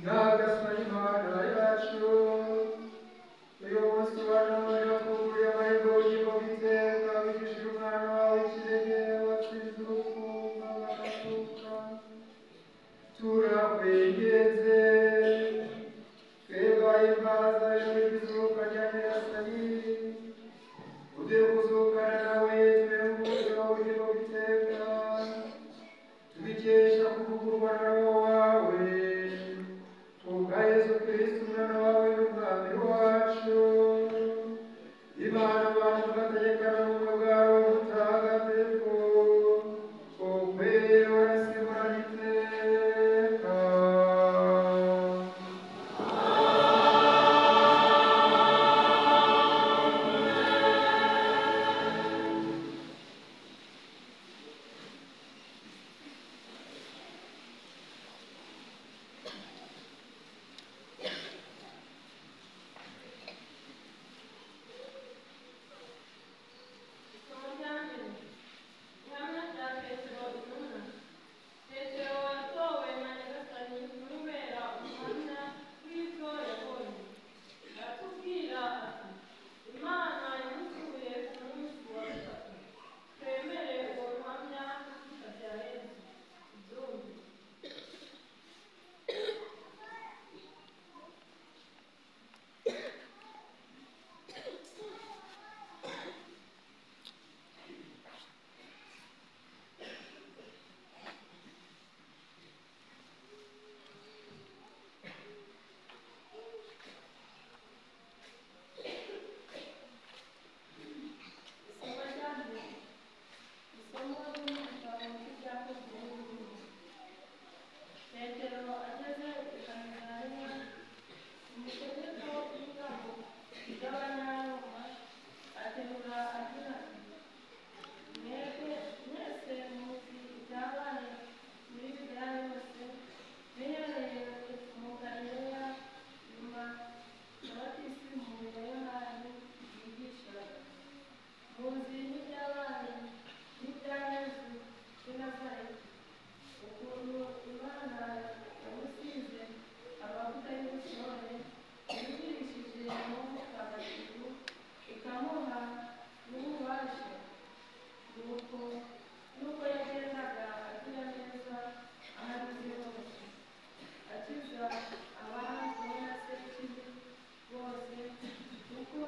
Nyagasani Mana yacu, uyu munsi wa none wafunguye amarembo y'ubugingo bw'iteka, wigishije Umwana wawe w'ikinege watsinze urupfu akanazuka. Turakwinginze, twebwe abahimbaza ijwi ry'izuka rya Nyagasani, uduhe kuzukana nawe tube mu mucyo w'ubugingo bw'iteka, tubikesha kuvugurwa na Roho wawe, kubwa Yesu Kristo Umwana wawe n'Umwami wacu. Imana abantu bategekana ubumwe bwa Roho Mutagatifu, ukwiriye urasimburana iteka. Isomo rya mbere, ihamya rya Petero intumwa. Petero yatowe na Nyagasani kumubera umuhamya w'ibyo yabonye. Aratubwira ati: Imana yamuzuye ku munsi wa gatatu. Twemere uwo muhamya tutavyarenze. Tubyumve. Isomo rya mbere, isomo ryo mu gitabo cy'ibyakozwe n'intumwa. Petero ageze i Kayisariya, umutegeko w'ingabo z'Abanyaroma aterura agira ati: Mwebwe mwese muzi ibyabaye muri Yudeya yose, bihereye mu Galileya nyuma ya batisimu ya Yohani yigishaga. Muzi n'ibyabaye n'ibya Yesu w'i Nazareti, ukuntu Imana yamusize amavuta y'ubutore, yigirishije Roho Mutagatifu, ikamuha n'ububasha. Nuko nuko yagendaga agira neza aho anyuze hose, akiza abanzwe na Sekibi bose, kuko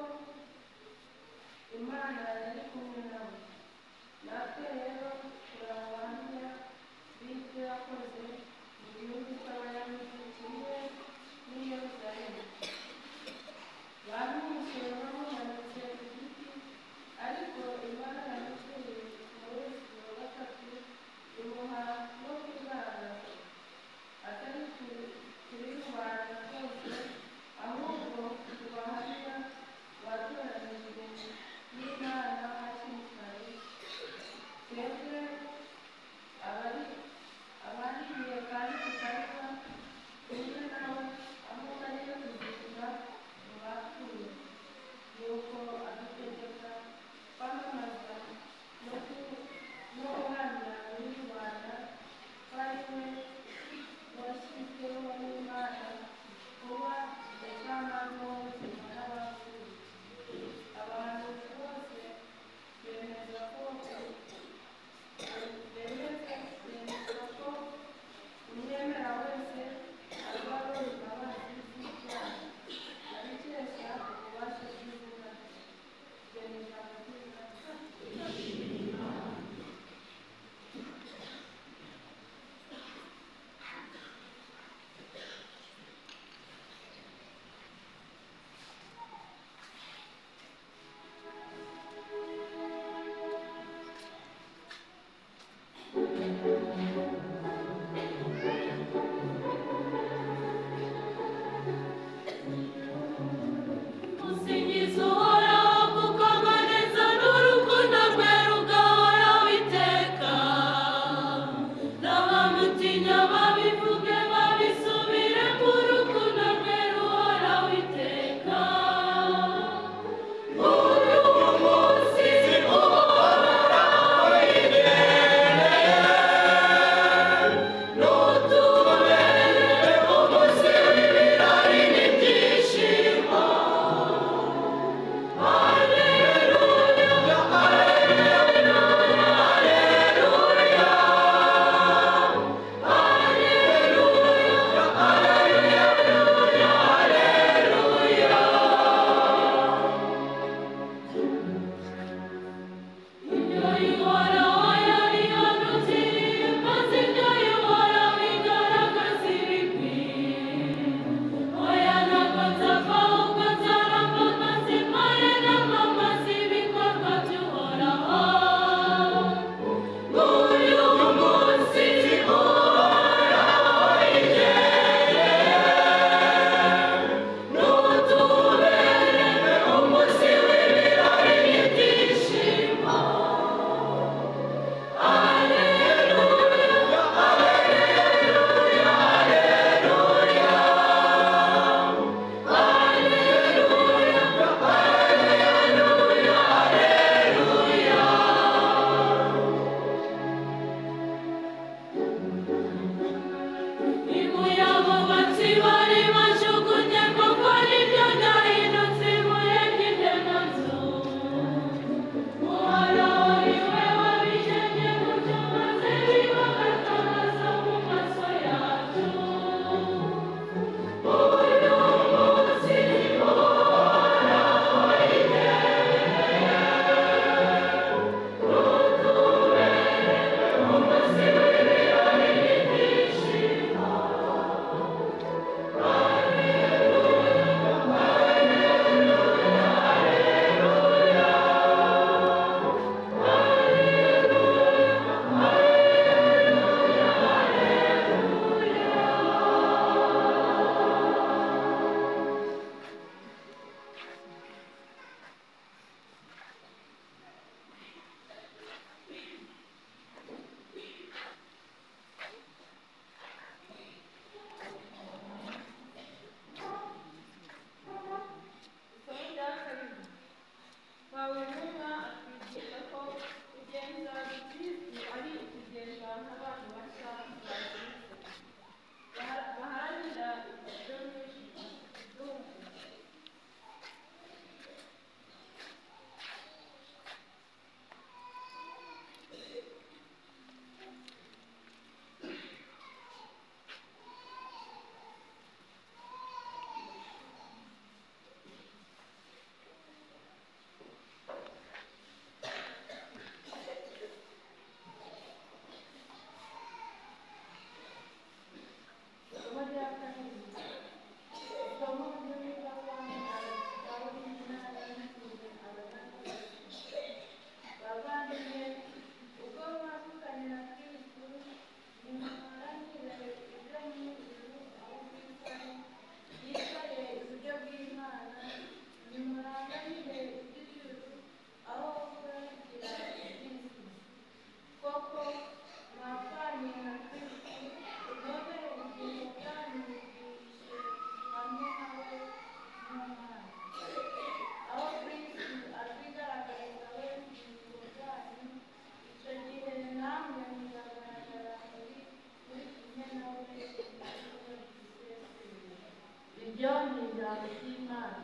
Imana yari kumwe nawe. Natwe rero turi abahamya b'ibyo yakoze mu gihugu cy'Abayahudi kimwe n'i Yerusalemu. Bamwishe bamumanitse ku giti, ariko Imana yamuzuye ku munsi wa gatatu, imuha no kwigaragaza, atari kuri rubanda rwose, ahubwo ku bahamya batoranijwe n'Imana hakiri kare. Twebwe abariye kandi tukarya kumwe nawe aho bariye kuzuka mu bapfuye. Nuko adutegeka kwamamaza no guhamya muri rubanda Iryo ni ijambo ry'Imana.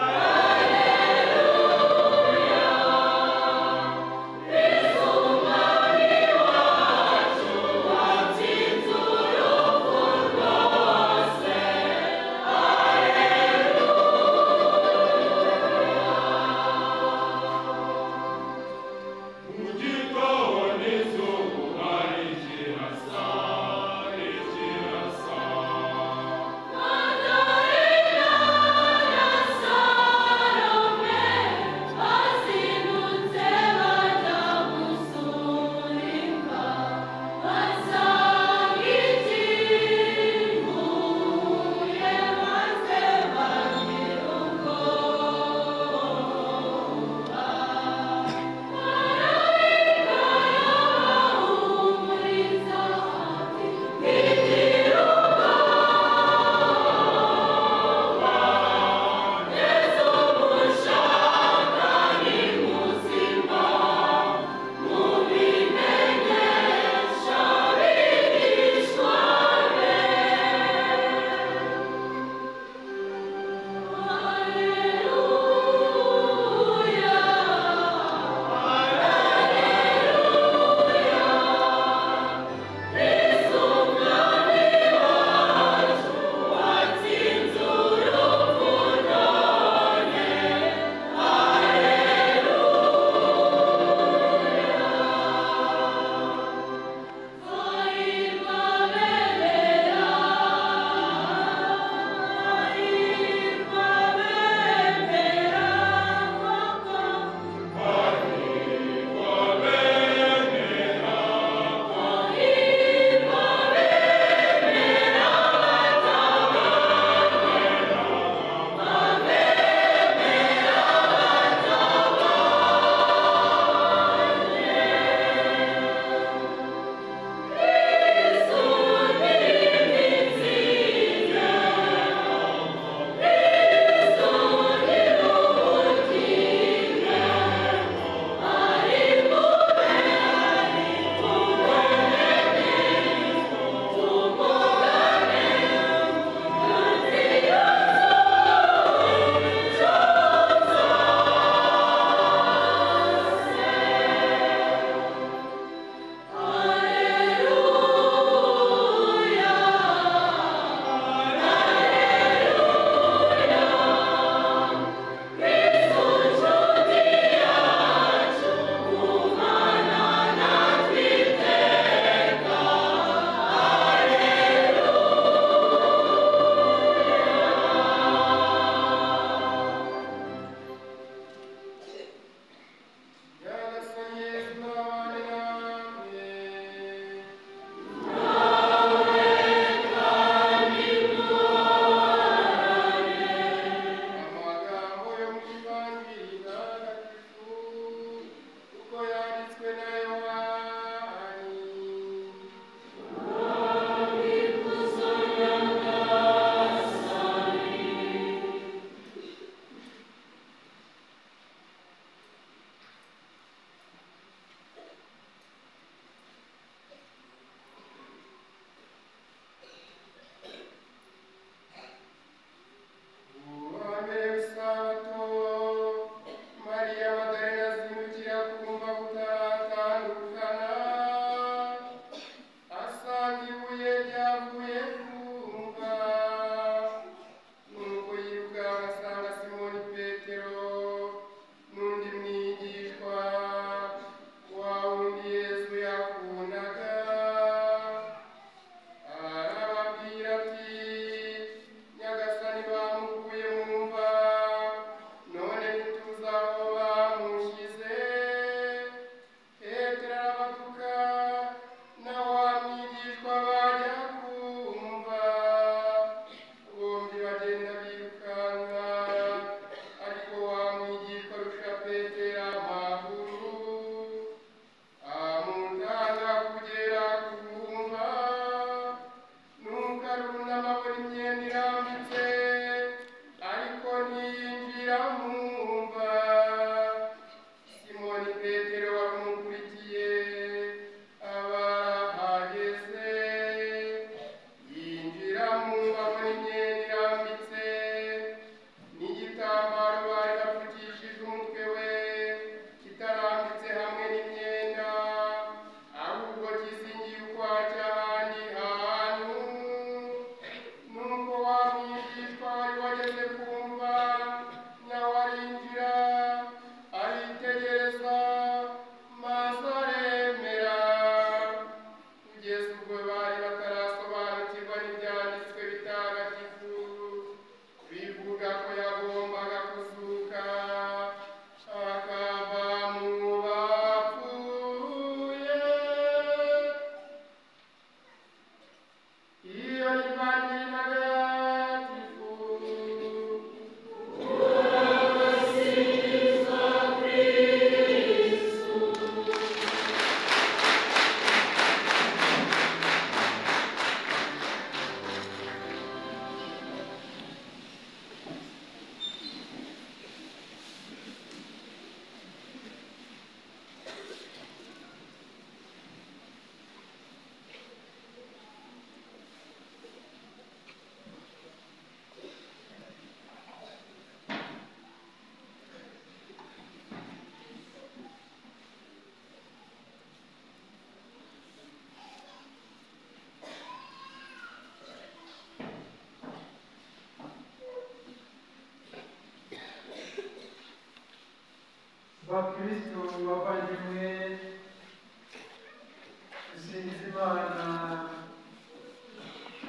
Alleluia.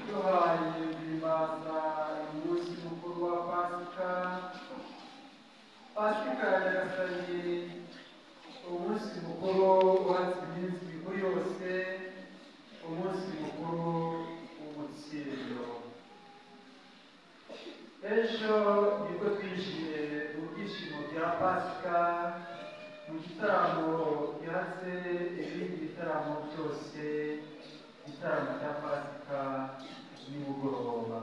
Duhaye guhimbaza umunsi mukuru wa Pasika, Pasika ya Nyagasani, umunsi mukuru uhatse iminsi mikuru yose, umunsi mukuru w'umutsindo. Ejo nibwo twinjiye mu byishimo bya Pasika, mu gitaramo gihatse ibindi bitaramo byose, igitaramo cya Pasika nimugoroba.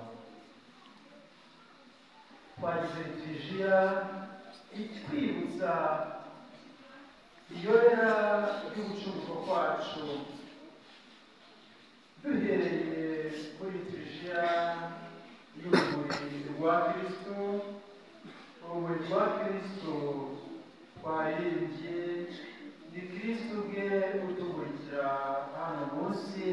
Twagize liturujia itwibutsa iyobera ry'ugucungurwa kwacu, duhereye kuri liturujia y'urumuri rwa Kristo. Urumuri rwa Kristo twaririmbye ni Kristo ubwe utumurikira hano munsi.